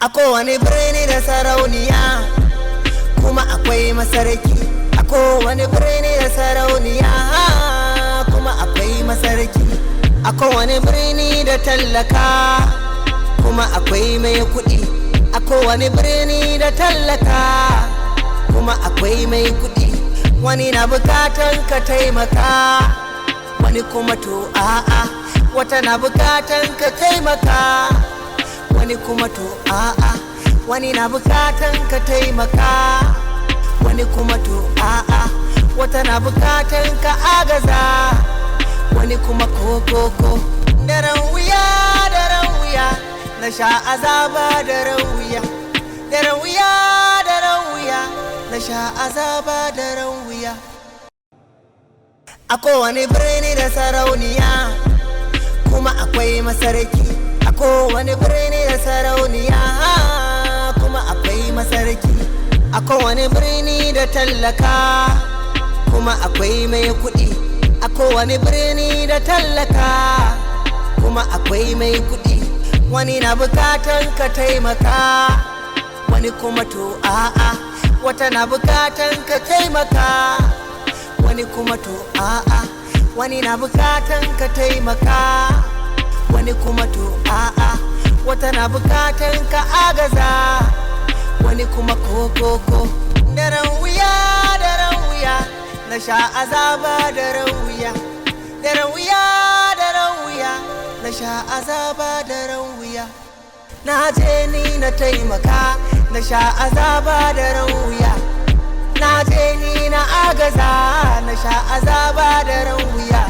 A kowane birni da sarauniya, kuma akwai masarki. A kowane birni da sarauniya, kuma akwai masarki. A kowane birni da tallaka, kuma akwai mai kuɗi. A kowane birni da tallaka, kuma akwai mai kuɗi. Wani na bukatan ka taimaka, wani kuma to a'a. Wata na bukatan ka taimaka, wani kuma to a'a. Wani na bukatan ka taimaka, wani kuma to a'a. Wata na bukatan ka agaza, wani kuma ko ko. Daren wuya, daren wuya, na sha azaba. Daren wuya, daren wuya, daren wuya, na sha azaba. Daren wuya. A kowane birni da sarauniya, kuma akwai masarki. A kowane birni da sarauniya, kuma akwai masarki. A kowane birni da tallaka, kuma akwai mai kuɗi. A kowane birni da tallaka, kuma akwai mai kuɗi. Wani na bukatan ka taimaka, wani kuma to a'a. Wata na bukatan ka taimaka, wani kuma to a'a. Wani na bukatan ka taimaka, wani kuma to a'a. Wata na bukatan ka agaza, wani kuma ko ko ko. Daren wuya, daren wuya, na sha azaba. Daren wuya, daren wuya, daren wuya, na sha azaba. Daren wuya. Na je ni na taimaka, na sha azaba. Daren wuya. Na je ni na agaza, na sha azaba. Daren wuya.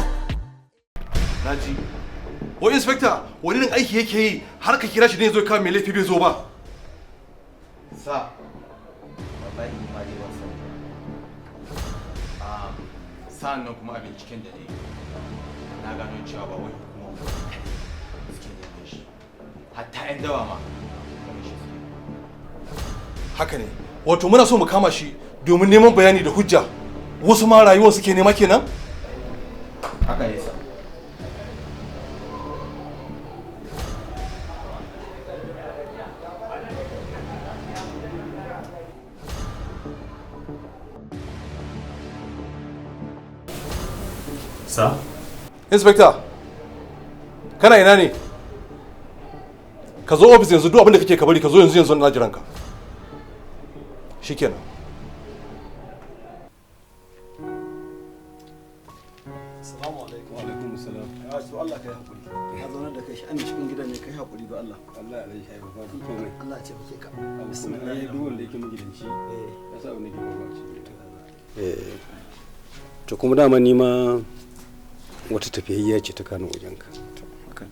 Naji wai inspector, wani irin aiki yake yi har ka kira shi ne zo kawo mai laifi bai zo ba? Sa, wallahi ni ma dai ban sani ba. Sa'an nan kuma a binciken da ne na gano cewa ba wai hukumar suke neman shi, hatta 'yan dawa ma neman shi suke. Haka ne, wato muna so mu kama shi domin neman bayani da hujja, wasu ma rayuwar suke nema kenan. Haka ne, sa. Sa? Inspector, kana ina ne? Ka zo office yanzu. Duk abin da kake ka bari, ka zo yanzu yanzu, na jiran ka. Shikenan. Assalamu alaikum. Wa alaikum salam. Ya su Allah, kai hakuri. Na zaune da kai shi an cikin gidan ne, kai hakuri ga Allah. Allah ya rai ba komai. Allah ya taimake ka. Bismillah. Duk wanda yake magidanci ya sa abin da ke faruwa a cikin gida. Eh. To kuma dama ni ma wata tafiyayya ce ta kano wajenka. Haka ne.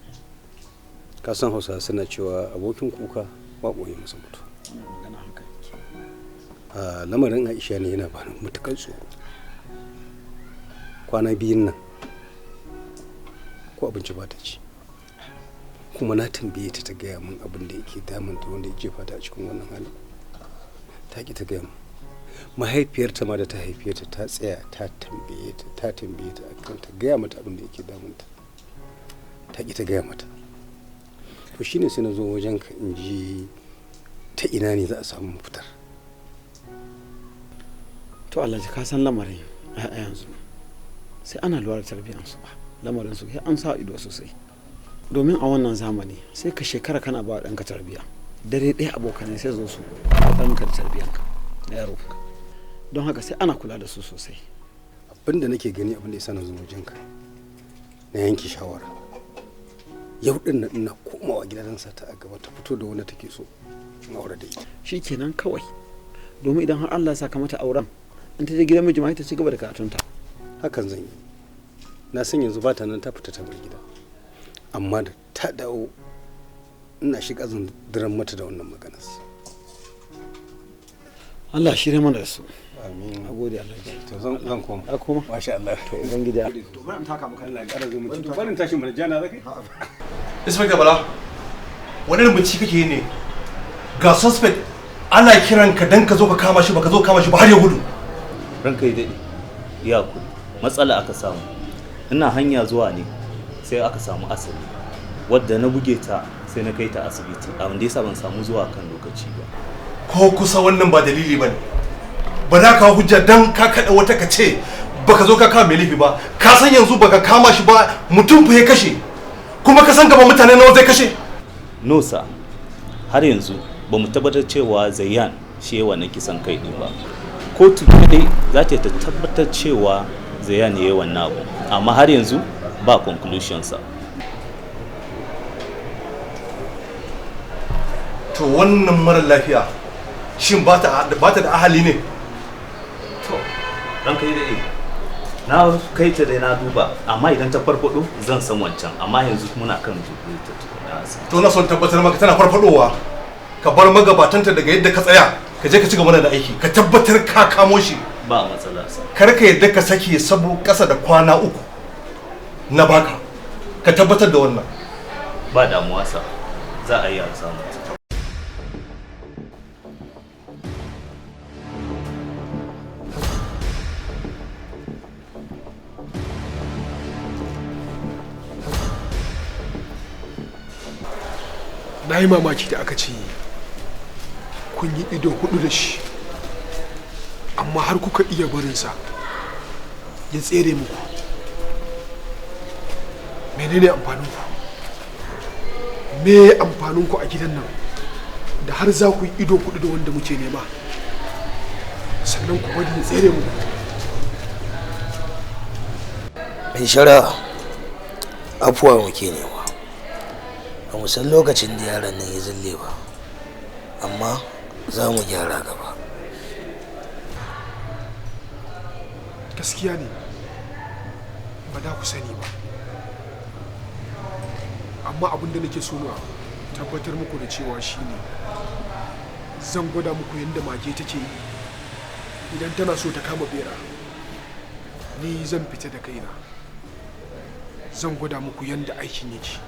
Ka san Hausa suna cewa abokin kuka ba ɓoye masa mutu. Wannan magana haka yake. A lamarin Aisha ne yana bani matuƙar tsoro. Kwana biyun nan ko abinci ba ta ci. Kuma na tambaye ta ta gaya min abin da yake damunta wanda ya jefa ta a cikin wannan halin. Ta ki ta gaya min. Mahaifiyarta ma da ta haife ta ta tsaya ta tambaye ta, ta tambaye ta akan ta gaya mata abin da yake damunta. Ta ki ta gaya mata. To shine sai na zo wajen ka in ji ta ina ne za a samu mafitar. To Allah ka san lamarin a yanzu. Sai ana lura da tarbiyyar su ba. Lamarin su sai an sa ido sosai. Domin a wannan zamani sai ka shekara kana ba ɗanka tarbiyya. Dare ɗaya abokanai sai zo su watsar maka da tarbiyyanka na yaro. Don haka sai ana kula da su sosai. Abin da nake gani, abin da ya sa na zo wajenka, na yanke shawara. Yau din nan ina komawa gida zan sa ta a gaba ta fito da wanda take so in aure da ita. Shi kenan kawai. Domin idan har Allah ya saka mata auren, in ta je gidan miji ma ta ci gaba da karatunta. Hakan zan yi. Na san yanzu ba ta nan, ta fita ta bar gida. Amma da ta dawo ina shiga zan diran mata da wannan maganar. Allah shirya mana da su. Amin. Na gode Allah. To zan koma. A koma. Masha Allah. To Ubangiji. To bari in taka maka. Allah ya ƙara zumunci. To barin tashi mana jana zakai. Inspector Bala, wani irin bincike kake yi ne? Ga suspect ana kiran ka dan ka zo ka kama shi, baka zo kama shi ba har ya gudu. Ranka yi daɗe, ya kuri matsala aka samu. Ina hanya zuwa ne sai aka samu asali wadda na buge ta. Sai na kai ta asibiti, abin da yasa ban samu zuwa kan lokaci ba. Ko kusa wannan ba dalili bane. Ba za ka hujja dan ka kada wata ka ce baka zo ka kama mai laifi ba. Ka san yanzu baka kama shi ba, mutum fa ya kashe. Kuma ka san gaba mutane nawa zai kashe? No sir, har yanzu ba mu tabbatar cewa Zayyan shi ya wannan kisan kai din ba. Kotu kadai za ta tabbatar cewa Zayyan ya yi wannan abu, amma har yanzu ba conclusion sa. To wannan mara lafiya shin ba ta da ahali ne? To ranka yi daɗe, na kai ta dai na duba, amma idan ta farfado zan san wancan, amma yanzu muna kan dubu ta tukuna asibiti. To na son tabbatar maka tana farfadowa. Ka bar magabatanta daga yadda ka tsaya, ka je ka ci gaba da aiki, ka tabbatar ka kamo shi. Ba matsala sa. Kar ka yadda ka sake sabo kasa da kwana 3 na baka, ka tabbatar da wannan. Ba damuwa sa, za a yi a samu. Na yi mamaki da aka ce kun yi ido 4 da shi, amma har kuka iya barinsa ya tsere muku. Menene amfaninku? Me amfaninku a gidan nan da har za ku yi ido 4 da wanda muke nema, sannan ku bari ya tsere muku? Mai shari'a, afuwa muke nema. Ba mu san lokacin da yaron nan ya zille ba, amma za mu gyara gaba. Gaskiya ne, ba da ku sani ba, amma abin da nake so na tabbatar muku da cewa shine zan gwada muku yadda mage take yi idan tana so ta kama bera. Ni zan fita da kaina, zan gwada muku yadda aikin yake.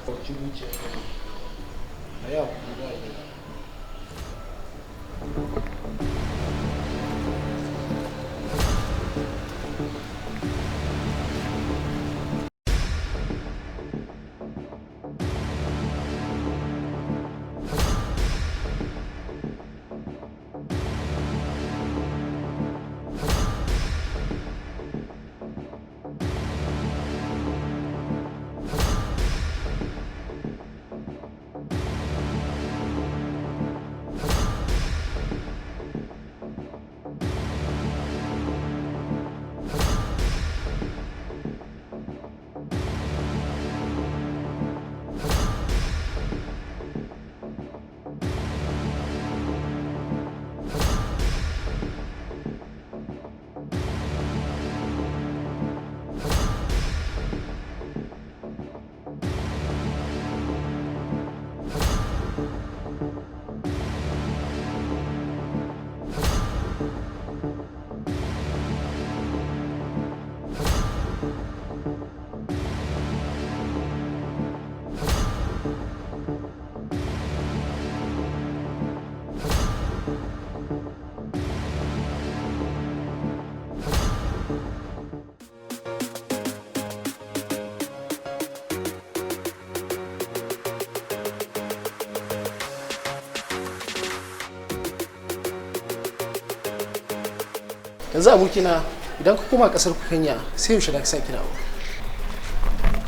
Yanzu abokina, idan ka koma kasar ku Kenya, sai yaushe da ka sake dawo?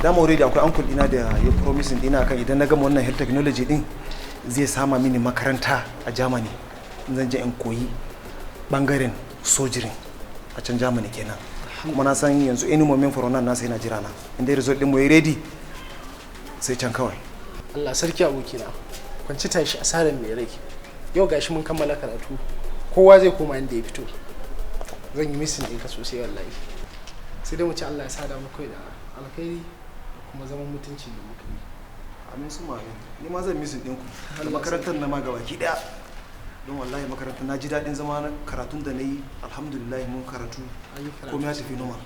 Dama already akwai uncle dina da ya promising dina kan idan na gama wannan health technology din zai sama mini makaranta a Germany. Zan je in koyi bangaren sojirin a can Germany kenan. Kuma na san yanzu any moment for now na sai na jira na. Inda result din mu yi ready sai can kawai. Allah sarki abokina, kwanci tashi asarar mai rai. Yau gashi mun kammala karatu, kowa zai koma inda ya fito. Zan yi missing ɗinka sosai wallahi. Sai dai mu ci Allah ya sada mu kai da alkhairi da kuma zaman mutunci da muka yi. Amin su amin. Ni ma zan missing ɗinku. Da makarantar na ma gabaki ɗaya. Don wallahi makarantar na ji daɗin zama na karatun da na yi, alhamdulillah mun karatu. Komai ya tafi normal.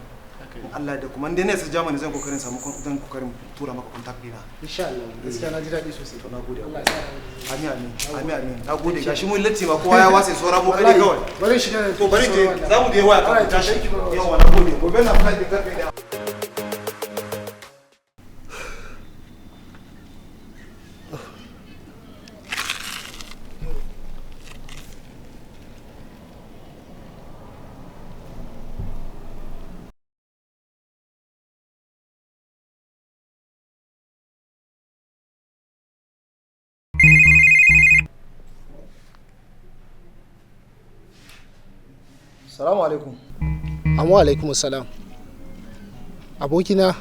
Allah da kuma dai ne su Germany zan kokarin samu zan kokarin tura maka contact dina. Insha Allah. Gaskiya na ji daɗi sosai. To nagode. Allah ya sa. Amin amin. Amin amin. Nagode. Gashi mun latti ma kowa ya wase saura mu kare kawai. Bari shiga. To bari je za mu je waya kafin tashi. Yawa nagode. Gobe na flight din karfe 1. Salamu alaikum. Amma alaikum salam. Abokina,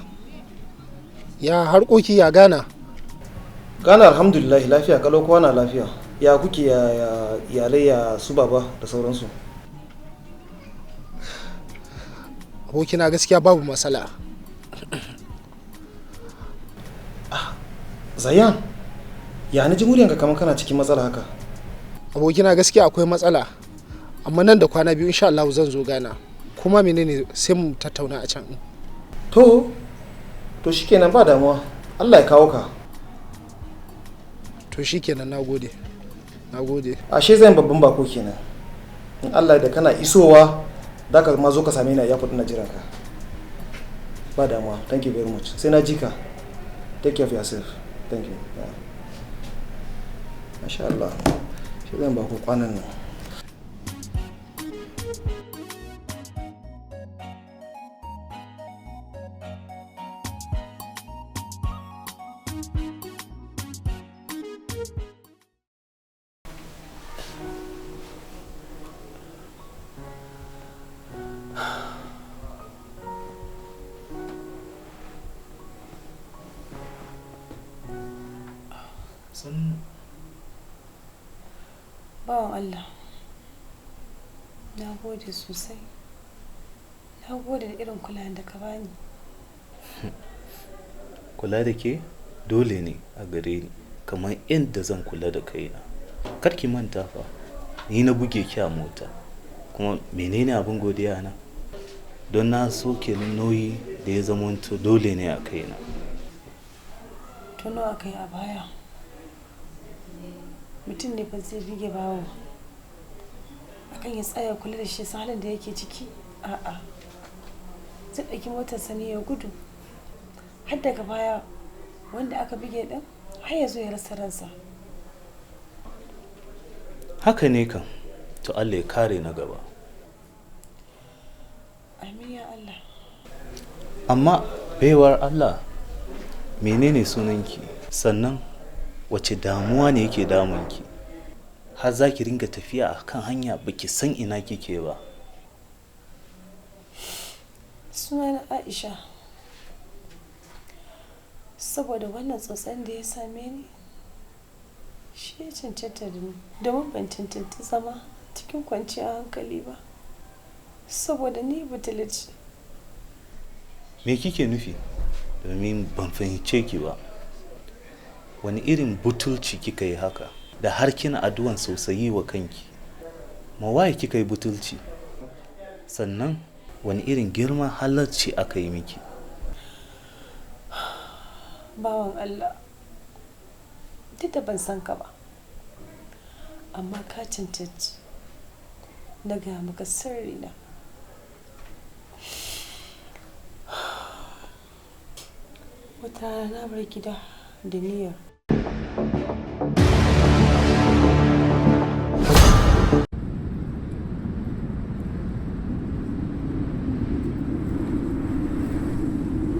ya harkoki, ya Gana? Gana alhamdulillah, lafiya kalau, kowa na lafiya. Ya kuke, ya iyalai, ya su baba da sauransu? Abokina, gaskiya babu matsala. Zayan, ya na ji muryanka kamar kana cikin matsala haka? Abokina, gaskiya akwai matsala, amma nan da kwana 2 insha Allah zan zo Gana, kuma menene sai mu tattauna a can. To shikenan, ba damuwa. Allah ya kawo ka. To shikenan, nagode, nagode. Ashe zan babban bako kenan. In Allah da kana isowa za ka ma zo ka same ni a airport, na jiran ka. Ba damuwa, thank you very much. Sai na ji ka. Take care of yourself. Thank you. Yeah. Masha Allah, shi zan bako kwanan nan. Sun Bawan Allah, na gode sosai. Na gode da irin kulawan da ka bani. Kula da ke dole ne a gare ni, kamar yadda zan kula da kaina. Kar ki manta fa, ni na buge ki a mota. Kuma menene abin godiya na? Don na soke nauyi da ya zamanto dole ne a kaina. To, nawa kai a baya? Mutum ne fa zai bige bawo akan ya tsaya kula da shi, san halin da yake ciki? A'a, zai ɗauki motarsa ne ya gudu, har daga baya wanda aka bige ɗin har ya zo ya rasa ransa. Haka ne kam. To, Allah ya kare na gaba. Amin ya Allah. Amma baiwar Allah, menene sunanki? Sannan wace damuwa ne yake damunki har za ki ringa tafiya a kan hanya baki san ina kike ba? Sunana Aisha. Saboda wannan tsotson da ya same ni, shi ya cancanta da ni, domin ban cancanta zama cikin kwanciyar hankali ba, saboda ni butulu ce. Me kike nufi? Domin ban fahimce ki ba. Wani irin butulci kika yi haka da har kina addu'an sosai wa kanki? Ma waye kika yi butulci? Sannan wani irin girman halarci aka yi miki? Bawan Allah, duk da ban san ka ba, amma ka cancanci na gaya maka sirrina. Wata rana na bar gida da niyyar